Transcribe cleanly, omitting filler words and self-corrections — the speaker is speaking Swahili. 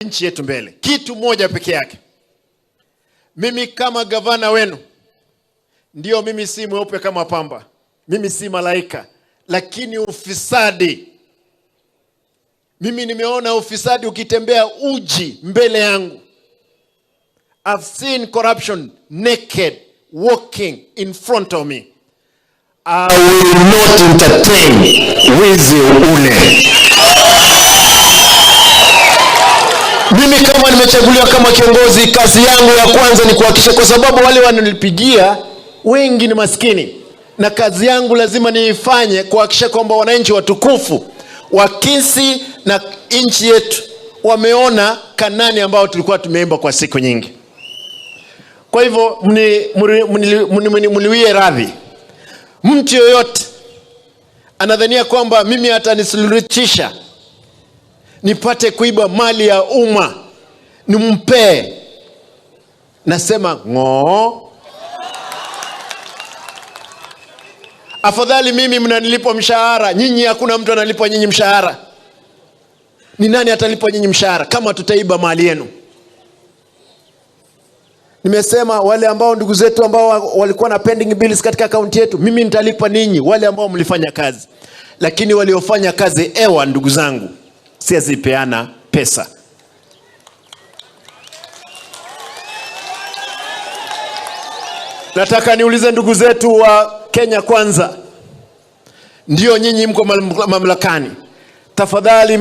Nchi yetu mbele. Kitu moja peke yake, mimi kama gavana wenu, ndio mimi si mweupe kama pamba, mimi si malaika, lakini ufisadi, mimi nimeona ufisadi ukitembea uji mbele yangu. I've seen corruption naked walking in front of me. I will not entertain wizi ule. Mimi kama nimechaguliwa kama kiongozi, kazi yangu ya kwanza ni kuhakikisha, kwa sababu wale wananipigia wengi ni maskini, na kazi yangu lazima niifanye kuhakikisha kwamba wananchi watukufu wa Kisii na nchi yetu wameona Kanani ambao tulikuwa tumeimba kwa siku nyingi. Kwa hivyo mniwie radhi, mtu yoyote anadhania kwamba mimi atanisuluhisha nipate kuiba mali ya umma nimpee, nasema ng'oo. Afadhali mimi mnanilipa mshahara, nyinyi hakuna mtu analipwa nyinyi mshahara. Ni nani atalipwa nyinyi mshahara kama tutaiba mali yenu? Nimesema wale ambao ndugu zetu ambao walikuwa na pending bills katika kaunti yetu, mimi nitalipa ninyi wale ambao mlifanya kazi, lakini waliofanya kazi ewa, ndugu zangu, siwezi peana pesa. Nataka niulize ndugu zetu wa Kenya Kwanza, ndio nyinyi mko mamlakani, tafadhali.